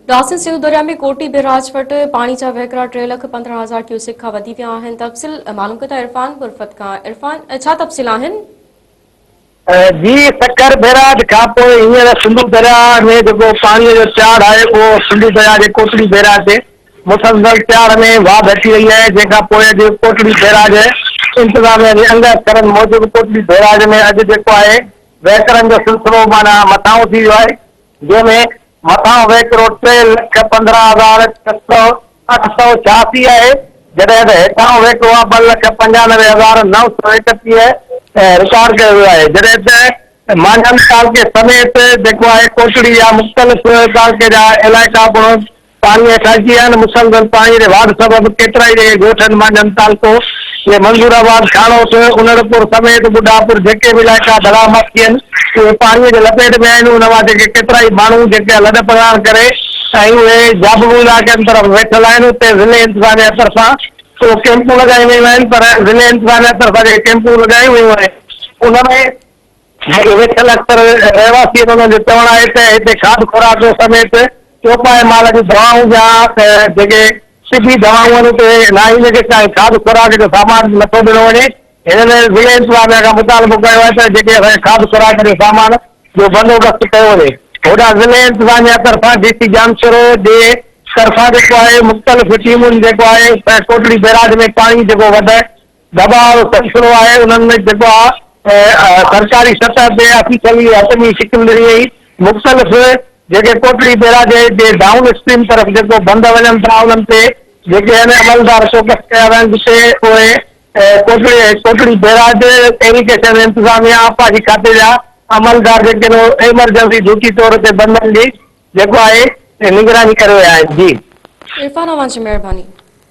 Dawson Sindhu درياء ۾ ڪوٽي barrage وٽ پاڻي جا وهڪرا ٽي لک 15 هزار ڪيوسڪ کان وڌي ويا آهن. تفصيل معلوم ڪندا عرفان برفت کان. عرفان ڇا تفصيل آهن؟ جي سکر بئراج کان پوء هينئر سنڌو درياء ۾ جيڪو پاڻي جو چاڙهه آهي اهو سنڌو درياء جي ڪوٽڙي بئراج تي مسلسل چاڙهه ۾ واڌ اچي رهي آهي جنهن کان پوء اڄ ڪوٽڙي بئراج انتظاميا جي انگ اکرن موجب ڪوٽڙي بئراج ۾ اڄ جيڪو آهي وهڪرن جو سلسلو معنيٰ مٿانهون ٿي ويو آهي جنهن ۾ مٿان وهڪرو 3 لک 15 هزار 600 886 آهي، جڏهن ته هيٺاهون وهڪرو آهي 2 لک 95 هزار 931 رڪارڊ ڪيو ويو آهي، جڏهن ته مانجهند تعلقي سميت جيڪو آهي ڪوٽڙي جا مختلف تعلقي جا علائقا پڻ پاڻي هيٺ اچي ويا آهن، مسلسل پاڻي جي واڌ سبب ڪيترائي جيڪي ڳوٺ آهن مانجهند تعلقو جي منظور آباد، کاڻوٺ، انڙپور سميت ٻڍاپور جيڪي به علائقا دڙا ماٿي آهن اهي پاڻي جي لپيٽ ۾ آهن ان مان جيڪي ڪيترائي ماڻهو جيڪي لڏ پلاڻ ڪري ۽ اهي جابلو علائقن طرف ويٺل آهن اتي ضلعي انتظاميا طرفان اهو ڪيمپون لڳايون ويون آهن پر ضلعي انتظاميا طرفان جيڪي ڪيمپون لڳايون ويون آهن ان ۾ جيڪي ويٺل اڪثر رهواسي آهن انهن جو چوڻ آهي ته هتي کاڌ خوراڪ سميت چوپائي مال جون دوائون يا جيڪي طبي دوائون آهن اتي ناهي جيڪي کاڌ خوراڪ جو سامان نٿو ڏنو وڃي. هنن ضلعي انتظاميا کان مطالبو ڪيو آهي ته جيڪي اسان کي کاڌ خوراڪ جو سامان جو بندوبست ڪيو وڃي. هوڏانهن ضلعي انتظاميا طرفان ڊي سي ڄامشورو جي طرفان جيڪو آهي مختلف ٽيمن جيڪو آهي ڪوٽڙي بئراج ۾ پاڻي جيڪو وڌ دٻاء سلسلو آهي انهن ۾ جيڪو آهي سرڪاري سطح تي آفيشلي حتمي شڪل ڏني وئي مختلف جيڪي ڪوٽڙي بيراج جي ڊائون اسٽريم طرف جيڪو بند وڃن ٿا انهن تي جيڪي آهن عملدار فوڪس ڪيا ويا آهن جتي اهي ڪوٽڙي ڪوٽڙي بيراج ايريگيشن انتظاميا آبپاشي کاتي جا عملدار جيڪي آهن ايمرجنسي ڊيوٽي طور تي بندن جي جيڪو آهي نگراني ڪري رهيا آهن جي. عرفان اوهان جي مهرباني.